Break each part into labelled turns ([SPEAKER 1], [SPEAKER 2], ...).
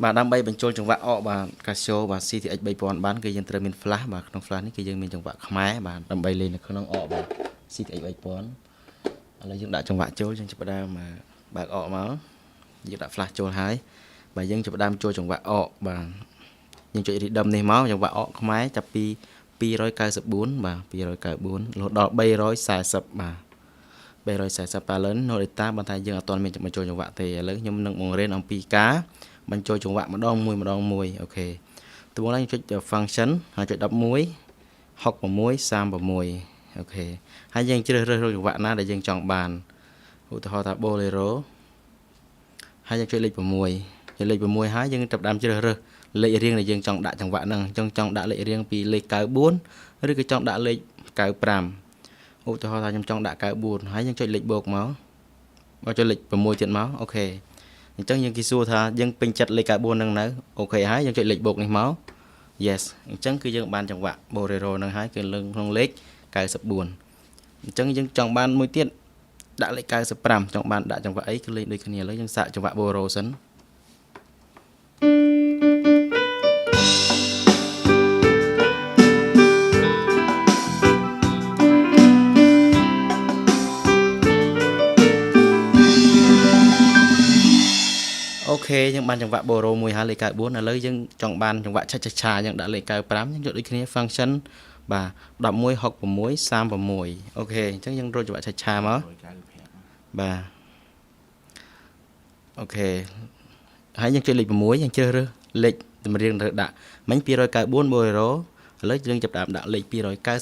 [SPEAKER 1] បាទដើម្បីបញ្ចូលចង្វាក់អកបាទ Casio បាទ CTX 3000បានគឺយើងត្រូវមាន flash បាទក្នុង flash នេះគឺយើងមានចង្វាក់ខ្មែរបាទដើម្បីលេងនៅក្នុងអកបាទ CTX 3000ឥឡូវយើងដាក់ចង្វាក់ចូលយើងចាប់ផ្ដើមបើកអកមកយើងដាក់ flash ចូលហើយបាទយើងចាប់ផ្ដើមចូលចង្វាក់អកបាទយើងចុច rhythm នេះមកចង្វាក់អកខ្មែរចាប់ពី294បាទ294រហូតដល់340បាទ340ប៉ាឡិន no data បើថាយើងអត់ទាន់មានបញ្ចូលចង្វាក់ទេឥឡូវខ្ញុំនឹងបង្រៀនអំពីការបញ្ចូលចង្វាក់ម្ដងមួយម្ដងមួយ OK ដំបូងឡើងចុច function ហើយចុច11 66 36 OK ហើយយើងជ្រើសរើសចង្វាក់ណាដែលយើងចង់បានឧទាហរណ៍ថា bolero ហើយយើងចុចលេខ6ចុចលេខ6ហើយយើងចាប់ដើមជ្រើសរើសលេខរៀងដែលយើងចង់ដាក់ចង្វាក់ហ្នឹងចង់ចង់ដាក់លេខរៀងពីលេខ94ឬក៏ចង់ដាក់លេខ95ឧទាហរណ៍ថាខ្ញុំចង់ដាក់94ហើយយើងចុចលេខបូកមកបើចុចលេខ6ទៀតមក OK អញ្ចឹងយើងគេសួរថាយើងពេញចិត្តលេខ94ហ្នឹងនៅ OK ហើយយើងចុចលេខបូកនេះមក yes អញ្ចឹងគឺយើងបានចង្វាក់ bolero ហ្នឹងហើយគឺលើក្នុងលេខ94អញ្ចឹងយើងចង់បានមួយទៀតដាក់លេខ95ចង់បានដាក់ចង្វាក់អីគឺលេខដូចគ្នាឥឡូវយើងសាកចង្វាក់ bolero សិន OK យើងបានចង្វាក់ bolero មួយហើយលេខ94ឥឡូវយើងចង់បានចង្វាក់ឆាឆាឆាយើងដាក់លេខ95យើងយកដូចគ្នា function បាទ11 66 36 OK អញ្ចឹងយើងរកចង្វាក់ឆាឆាមកបាទ OK ហើយយើងចុចលេខ6យើងជ្រើសរើសលេខតម្រៀងត្រូវដាក់មិញ294 bolero ឥឡូវយើងចាប់ដាក់លេខ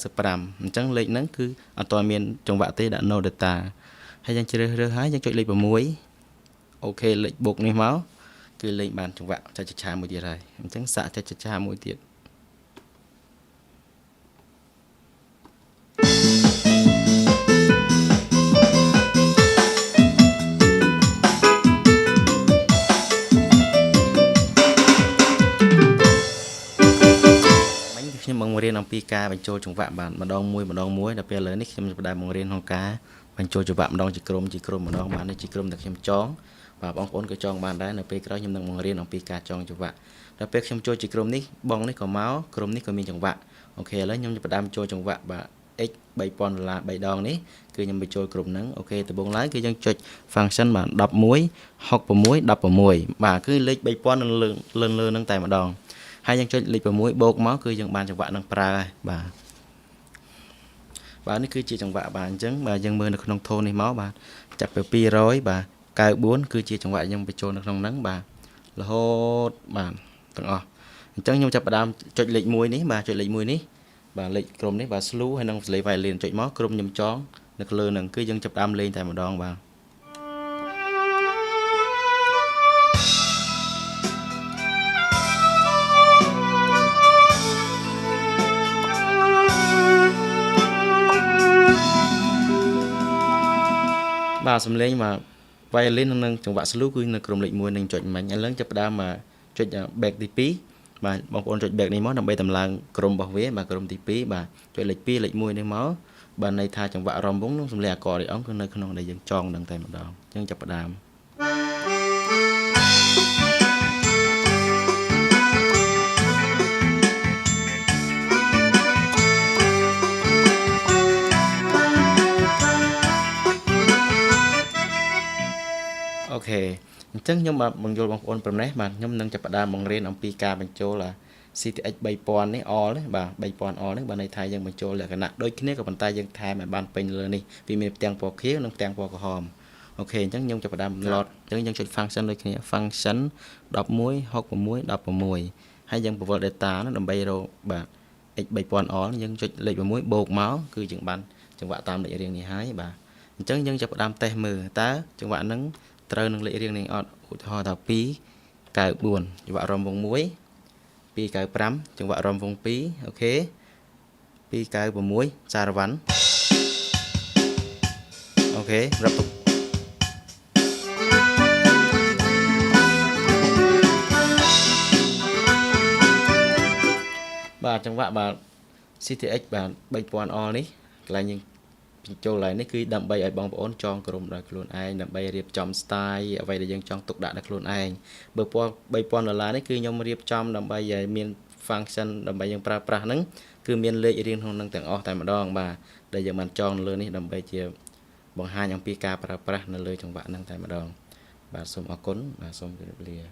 [SPEAKER 1] 295អញ្ចឹងលេខហ្នឹងគឺអត់ទាន់មានចង្វាក់ទេដាក់ no data ហើយយើងជ្រើសរើសហើយយើងចុចលេខ6 OK លេខបូកនេះមកគឺលេងបានចង្វាក់ចចឆាមួយទៀតហើយអញ្ចឹងសាកចចឆាមួយទៀតមិញខ្ញុំបង្រៀនអំពីការបញ្ចូលចង្វាក់បាទម្ដងមួយម្ដងមួយដល់ពេលឥឡូវនេះខ្ញុំចាប់ផ្ដើមបង្រៀនក្នុងការបញ្ចូលចង្វាក់ម្ដងជាក្រុមជាក្រុមម្ដងបាទនេះជាក្រុមដែលខ្ញុំចងបាទបងប្អូនក៏ចងបានដែរនៅពេលក្រោយខ្ញុំនឹងបង្រៀនអំពីការចងចង្វាក់ដល់ពេលខ្ញុំចូលជាក្រុមនេះបងនេះក៏មកក្រុមនេះក៏មានចង្វាក់ OK ឥឡូវខ្ញុំចាប់ផ្ដើមចូលចង្វាក់បាទ x 3000ដុល្លារ3ដងនេះគឺខ្ញុំបញ្ចូលក្រុមហ្នឹង OK ដំបូងឡើយគឺយើងចុច function បាទ11 66 16បាទគឺលេខ3000នឹងលើលើលើហ្នឹងតែម្ដងហើយយើងចុចលេខ6បូកមកគឺយើងបានចង្វាក់នឹងប្រើហើយបាទបាទនេះគឺជាចង្វាក់បាទអញ្ចឹងបាទយើងមើលនៅក្នុង tone នេះមកបាទចាប់ពី200បាទ94គឺជាចង្វាក់ខ្ញុំបញ្ចូលនៅក្នុងហ្នឹងបាទរហូតបាទទាំងអស់អញ្ចឹងខ្ញុំចាប់ផ្ដើមចុចលេខ1នេះបាទចុចលេខ1នេះបាទលេខក្រុមនេះបាទ slew ហើយនិងសលេ violin ចុចមកក្រុមខ្ញុំចងនៅលើហ្នឹងគឺយើងចាប់ផ្ដើមលេងតែម្ដងបាទបាទសំឡេងបាទ violin និងចង្វាក់ slew គឺនៅក្រុមលេខ1នឹងចុចមិញឥឡូវចាប់ផ្ដើមមកចុច back ទី2បាទបងប្អូនចុច back នេះមកដើម្បីតម្លើងក្រុមរបស់វាបាទក្រុមទី2បាទចុចលេខ2លេខ1នេះមកបាទន័យថាចង្វាក់រំវងនិងសំឡេងអាករីអងគឺនៅក្នុងដែលយើងចងនឹងតែម្ដងអញ្ចឹងចាប់ផ្ដើម OK អញ្ចឹងខ្ញុំបាទបង្យល់បងប្អូនប្រណេះបាទខ្ញុំនឹងចាប់ផ្ដើមបង្រៀនអំពីការបញ្ចូល CTX 3000នេះ all នេះបាទ3000 all នេះបាទន័យថាយើងបញ្ចូលលក្ខណៈដូចគ្នាក៏ប៉ុន្តែយើងថែមឲ្យបានពេញលើនេះវាមានផ្ទាំងពណ៌ខៀវនិងផ្ទាំងពណ៌ក្រហម OK អញ្ចឹងខ្ញុំចាប់ផ្ដើម load អញ្ចឹងយើងចុច function ដូចគ្នា function 11 66 16ហើយយើងពវល់ data នោះដើម្បីរកបាទ x 3000 all យើងចុចលេខ6បូកមកគឺយើងបានចង្វាក់តាមលេខរៀងនេះហើយបាទអញ្ចឹងយើងចាប់ផ្ដើមតេស្តមើលតើចង្វាក់ហ្នឹងត្រូវនឹងលេខរៀងនេះអត់ឧទាហរណ៍ថា2 94ចង្វាក់រំវង1 295ចង្វាក់រំវង2 OK 296សារវ៉ាន់ OK រាប់ទុកបាទចង្វាក់បាទ CTX បាទ3000 all នេះកន្លែងយើង បញ្ចូលឡើងនេះគឺដើម្បីឲ្យបងប្អូនចងក្រងដោយខ្លួនឯងដើម្បីរៀបចំ style អ្វីដែលយើងចង់ទុកដាក់ដោយខ្លួនឯងបើពណ៌3000ដុល្លារនេះគឺខ្ញុំរៀបចំដើម្បីឲ្យមាន function ដើម្បីយើងប្រើប្រាស់ហ្នឹងគឺមានលេខរៀងក្នុងនឹងទាំងអស់តែម្ដងបាទដែលយើងបានចងនៅលើនេះដើម្បីជាបង្ហាញអំពីការប្រើប្រាស់នៅលើចង្វាក់ហ្នឹងតែម្ដងបាទសូមអរគុណបាទសូមជម្រាបលា។